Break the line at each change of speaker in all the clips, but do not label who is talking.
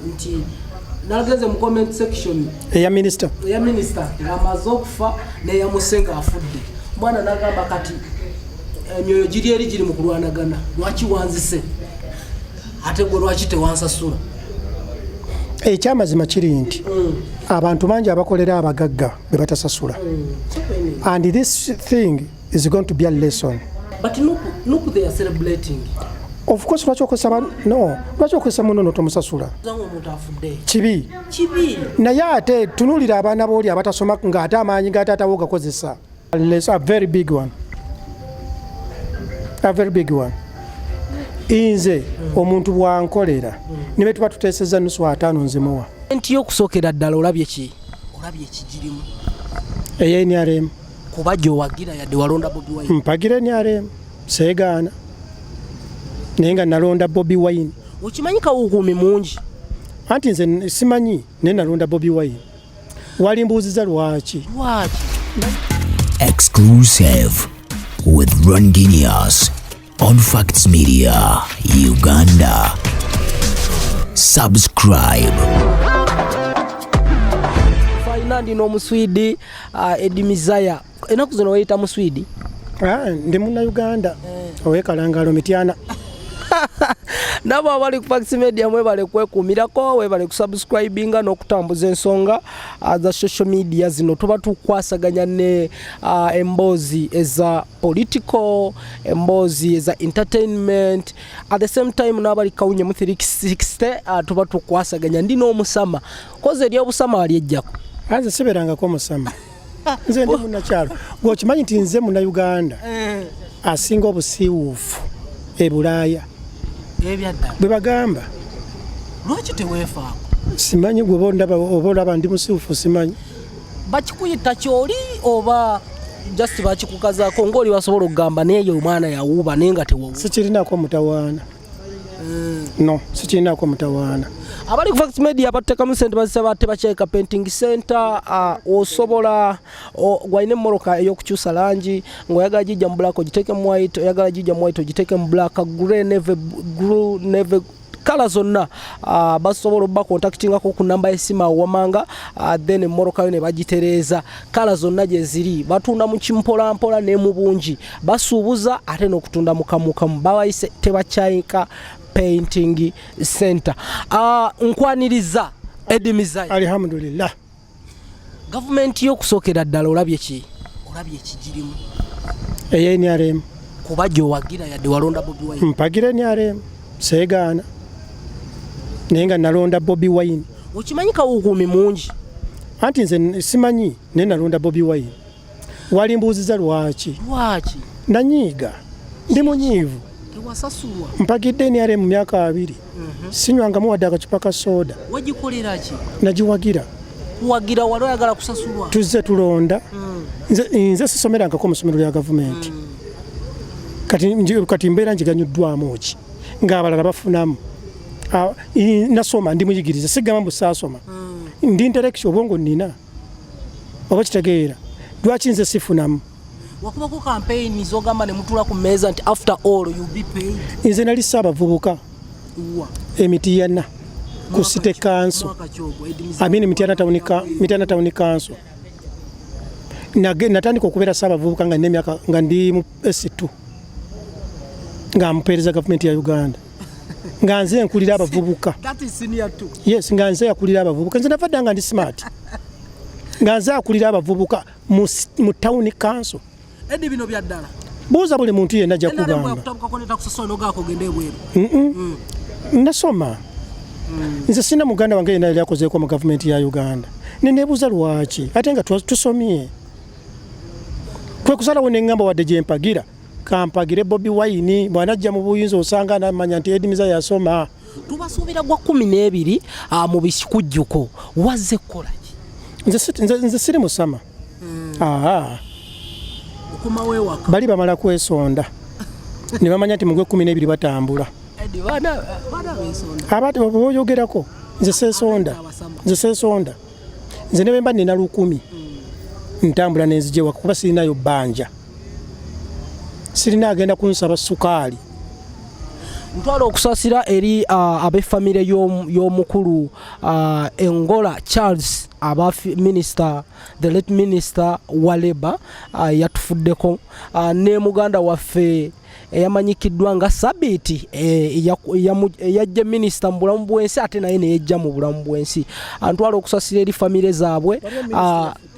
Nti nagenze mu comment section
eya minisita.
Eya minisita ng'amaze okufa neyamuse ng'afudde omwana, nagamba kati emyoyo giri eri giri mu kulwanagana, lwaki wanzise ate gwe lwaki tewansasula?
Ekyamazima kiri nti abantu bangi abakolera abagagga be batasasula, and this thing is going to be a lesson.
But NUP, they are celebrating.
Of course, lwaki okozesa no, lwaki okozesa muno notomusasula?
Zanga omuntu afudde.
Kibi.
Kibi.
Naye ate tunuulira abaana booli abatasoma ng'ate amaanyi ga taatawo gakozesa. A very big one, a very big one. Nze omuntu bwankolera ne bwe tuba tuteeseza nusu ataano, nzimuwa.
Nti yokusookera ddala olabye ki? Olabye ekigirimu?
Eya NRM.
Kuba gyowagira yadde walonda Bobi Wine.
Mpagira NRM, seegaana, naye nga nalonda Bobi Wine.
Okimanyi kawukuumi mungi.
Anti nze simanyi, naye nalonda Bobi Wine. Wali mbuuziza lwaki?
Lwaki?
Exclusive with Rondinius on Facts Media, Uganda. Subscribe.
Faina ndi n'Omuswidi, Eddie Mizaya. Ennaku zino weyita Muswidi?
Ah, ndi Munnayuganda owekalangalo Mityana.
Nabo abali ku Facts Media, mwebale kwekuumirako, webale kusubscribinga n'okutambuza ensonga za social media zino. Tuba tukwasaganya ne emboozi eza political, emboozi eza entertainment. At the same time, n'abali Kawunye mu 360, tuba tukwasaganya. Ndi n'omusama kozi eryobusama walyejjako?
Nze sibeerangako omusama, nze ndi munnakyalo. Gweokimanyi nti nze Munnayuganda asinga obusiiwuufu e Bulaaya?
Ebyaddala?
Bwe bagamba.
Lwaki teweefaako?
Simanyi, gwe oba olaba ndi musiiwuufu, simanyi.
Bakikuyita kyoli oba just bakikukazaako ngaoli basobola okugamba naye omwana yawuuba naye nga tewawuuba?
Sikirinako mutawaana, no, sikirinako mutawaana.
Abali ku Facts Media bateekamu sente, bazisaba Tebakyeka Painting Center. Osobola gwalina emmoroka ey'okukyusa langi ng'oyagala gijja mu black ogiteeke mu white, oyagala gijja mu white ogiteeke mu black, grey, navy blue, navy, colour zonna, basobola obba contactingako ku namba y'essimu awo wamanga, then emmoroka yo ne bagitereeza colour zonna gye ziri. Batunda mu kimpolampola ne mu bungi, basuubuza ate n'okutunda mu kamukamu. Babayise Tebakyayika Painting Center. Nkwaniriza Eddie Mizaya.
Alhamdulillah.
Gavumenti y'okusookera ddala olabye ki? Olabye ekigirimu?
Eya NRM.
Kuba gyowagira yadde walonda Bobi Wine.
Mpagira NRM, seegaana, naye nga nalonda Bobi Wine.
Okimanyi kawukuumi mungi.
Anti nze simanyi, naye nalonda Bobi Wine. Wali mbuuziza lwaki?
Lwaki?
Nanyiiga, ndi munyiivu.
Tewasasulwa.
Mpagidde NRM mu myaka 20, sinywangamu wadde akacupa ka sooda.
Wagikolera ki?
Nagiwagira.
Kuwagira wali oyagala kusasulwa?
Tuzze tulonda. Nze sisomerangako mu ssomero lya gavumenti. Kati mbeera njiganyuddwamu ki ng'abalala bafunamu? Nasoma, ndi muyigiriza, sigamba mbu saasoma, ndi intellectual, obwongo nnina, oba kitegeera lwaki nze sifunamu?
Wakubako campaign zogamba ne mutula ku mmeeza nti after all you be paid?
Nze nali Ssaabavubuka
wa
Emitiyana ku city council.
Mwaka kyogwo, Eddie Mizaya?
I mean, Mityana Town Council. Natandika okubeera Ssaabavubuka nga nina emyaka, nga ndi mu S2, nga mpeereza gavumenti ya Uganda, nga nze nkulira abavubuka.
That is senior two.
Yes, nga nze akulira abavubuka. Nze nava dda nga ndi smart, nga nze akulira abavubuka mu town council.
Eddie, bino bya ddala?
Buuza buli muntu yenna, ajja
NRM
kugamba.
Yakutabukako netakusasula nogaako ogende ebweru?
Nasoma. Nze sina muganda wange yenna yali akozeeko mu gavumenti ya Uganda, neneebuuza lwaki ate nga tusomye. Kwe kusalawo neŋŋamba wadde gye mpagira, kampagire Bobi Wine, bw'anajja mu buyinza osanga anamanya nti Eddie Mizaya yasoma.
Tubasuubira gwa 12 mu bikujjuko. Wazze kukola ki?
Nze siri musama. Aa.
Okomawo ewaka?
Bali bamala kwesonda ne bamanya nti mu gwe 12 batambula.
Eddie, baana besonda?
Abati oyogerako, nze seesonda.
Abasama.
Nze seesonda. Nze ne bwe mba nina 1000 ntambula nenzija ewaka, kuba sirinayo bbanja, sirina agenda kunsaba sukaali.
Ntwala okusasira eri ab'effamire y'omukulu Engola Charles, aba minister, the late minister wa Labour, yatufuddeko, ne muganda waffe eyamanyikiddwa nga Sabiiti, eyajja minisita mu bulamu bw'ensi, ate naye neyejja mu bulamu bw'ensi. Ntwala okusasira eri famire zaabwe,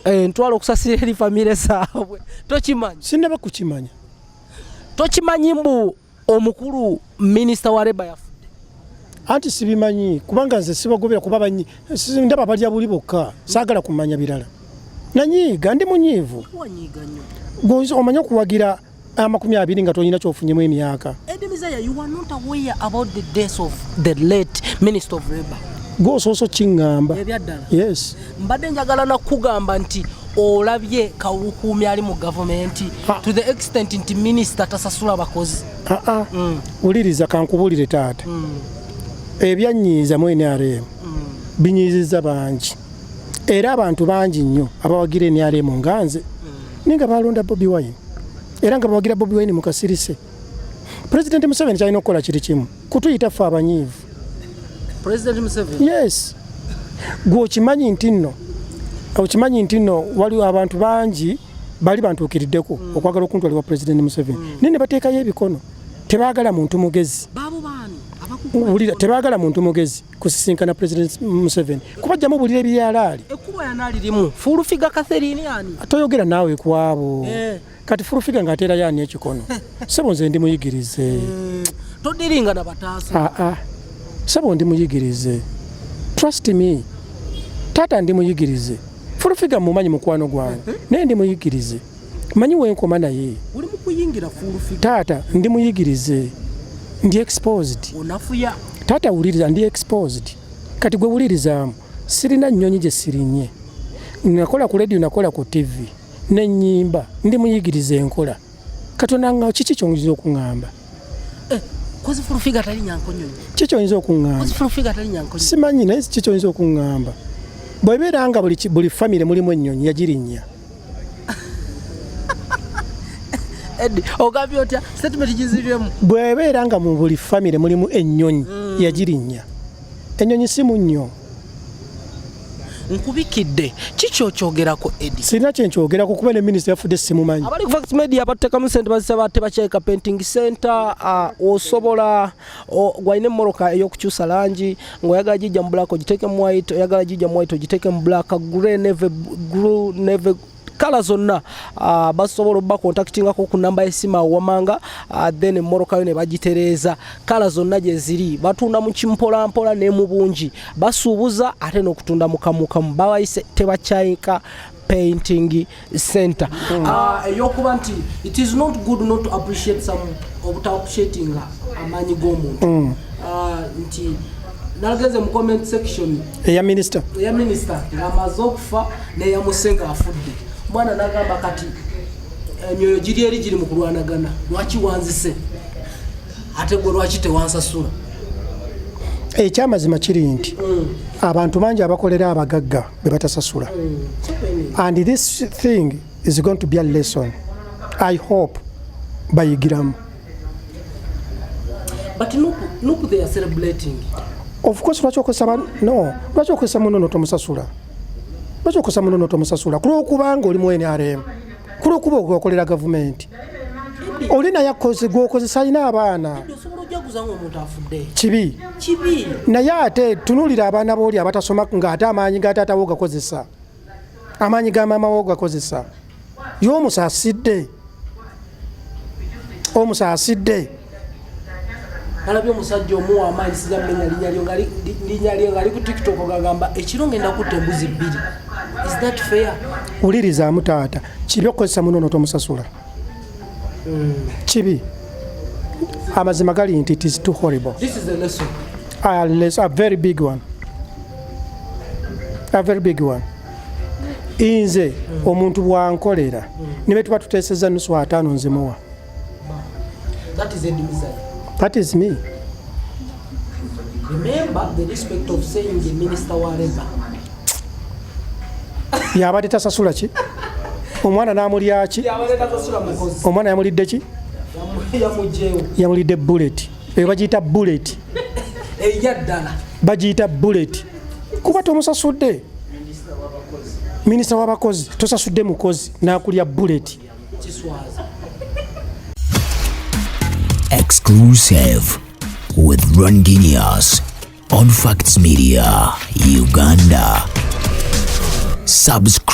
ntwala okusasira eri famire zaabwe. Tokimanyi?
Sinaba kukimanya.
Tokimanyi mbu omukulu minisita wa Labour yafudde?
Anti sibimanyi, kubanga nze sibagobera, kuba banyi ndaba balya buli bokka, saagala kumanya birala. Nanyiiga, ndi munyiivu.
Wanyiiga nnyo.
Gwe omanyi okuwagira 20 nga tolina kyofunyemu emyaka.
Eddie Mizaya, you are not aware about the death of the late Minister of Labour?
Gwe osoose okiŋŋamba.
Ebyaddala?
Yes.
Mbadde njagala nakugamba nti olabye kawukuumi ali mu gavumenti to the extent nti minisita tasasula bakozi.
Aa, wuliriza, kankubuulire taata. Ebyanyiiza mu NRM binyiizizza bangi, era abantu bangi nnyo abawagira NRM nga nze, naye nga balonda Bobi Wine, era nga bawagira Bobi Wine mu kasirise. Pulezidenti Museveni kyalina okukola kiri kimu, kutuyita ffe abanyiivu.
President Museveni?
Yes. Gwe okimanyi nti nno, okimanyi nti nno waliwo abantu bangi bali bantuukiriddeko okwagala okuntwalibwa Pulezidenti Museveni, naye ne bateekayo ebikono. Tebaagala muntu mugezi.
Baabo baani?
Wulira, tebaagala muntu mugezi kusisinkana Pulezidenti Museveni, kubajjamu bulira ebyalaali.
Ekkubo yanaalirimu Full Figure, Catherine, ani?
Toyogera naawe kwabo. Kati Full Figure ng'ateerayo ani ekikono? Sebo, nze ndi muyigirize.
Todiringa na bataasa.
Aa, sebo, ndi muyigirize, trust me taata, ndi muyigirize. Full Figure mumanyi, mukwano gwange, naye ndi muyigirize, manyi wenkoma naye.
Uli mu kuyingira Full Figure.
Taata, ndi muyigirize, ndi exposed.
Onafuya.
Taata wuliriza, ndi exposed. Kati gwe wulirizaamu, sirina nnyonyi gye sirinye, nakola ku radio, nakola ku TV nenyimba, ndi muyigirize, enkola. Katonda nga kiki ky'oyinza okuŋŋamba?
Kozi Full Figure tali nyankonyonyi.
Kiki ky'oyinza okuŋŋamba?
Kozi Full Figure tali nyankonyonyi.
Simanyi, naye kiki ky'oyinza okuŋŋamba? Bw'ebeera nga buli famire mulimu ennyonyi, yagirinnya.
Eddie, ogambye otya? Statement giziremu.
Bw'ebeera nga mu buli famire mulimu ennyonyi, yagirinnya. Ennyonyi si munnyo.
Nkubikidde, kiki okyogerako, Eddie?
Sirina kyenkyogerako, kuba ne minisita yafudde simumanyi.
Abali ku Fax Media batuteekamu sente, bazisaba Tebakyeka Painting Center. Osobola gwalina emmoroka ey'okukyusa langi, ng'oyagala gijja mu black ogiteeke mu white, oyagala gijja mu white ogiteeke mu black, grey, navy blue, navy, colour zonna, basobola obba contactingako ku namba y'essimu awo wamanga, then emmoroka yo ne bagitereeza colour zonna gye ziri. Batunda mu kimpolampola ne mu bungi, basuubuza ate n'okutunda mu kamukamu. Babayise Tebakyayika Painting Center. Eyokuba nti it is not good not to appreciate some, obuta appreciatinga amaanyi g'omuntu. Nti nagenze mu comment section
eya minisita.
Eya minisita ng'amaze okufa, neyamuse ng'afudde omwana, n'agamba kati emyoyo giri eri giri mu kulwanagana, lwaki wanzise, ate gwe lwaki tewansasula?
Ekyamazima kiri nti abantu bangi abakolera abagagga be batasasula, and this thing is going to be a lesson. I hope bayigiramu.
But NUP, they are celebrating.
Of course, lwaki okozesa no, lwaki okozesa muno notomusasula? Lwaki okozesa muno notomusasula? Kulwokubanga oli mu NRM, kulwokuba okolera gavumenti, oli naye akoze gwokozesa, alina abaana.
Osobola ojaguza nga omuntu afudde?
Kibi.
Kibi.
Naye ate tunuulira abaana booli abatasoma, ng'ate amaanyi ga taata wo gakozesa, amaanyi ga maama wo gakozesa. Ye omusaasidde, omusaasidde.
Nalabye omusajja omuwa amaanyi, sija mmenya linnya lyo, linnya lye, ngaali ku TikTok gagamba ekiro ngenda kutta embuzi bbiri. Is that fair?
Wulirizaamu taata, kibi okukozesa muno notomusasula, kibi. Amazima gali nti it is too horrible.
This is a lesson.
A very big one, a very big one. Nze omuntu bwankolera, ne bwe tuba tuteeseza nusu ataano, nzimuwa.
That is Eddie Mizaya.
That is me.
Remember the respect of saying the minister wa Labour.
Yabadde tasasula ki? Omwana n'amulya ki?
Yabadde tasasula mukozi.
Omwana yamulidde ki?
Yamugjewo.
Yamulidde bullet. Eyo bagiyita bullet.
Eyaddala.
Bagiyita bullet kuba tomusasudde. Minisita w'abakozi tosasudde mukozi n'akulya bullet.
Kiswaza.
Exclusive with Rondinius on Facts Media, Uganda. Subscribe.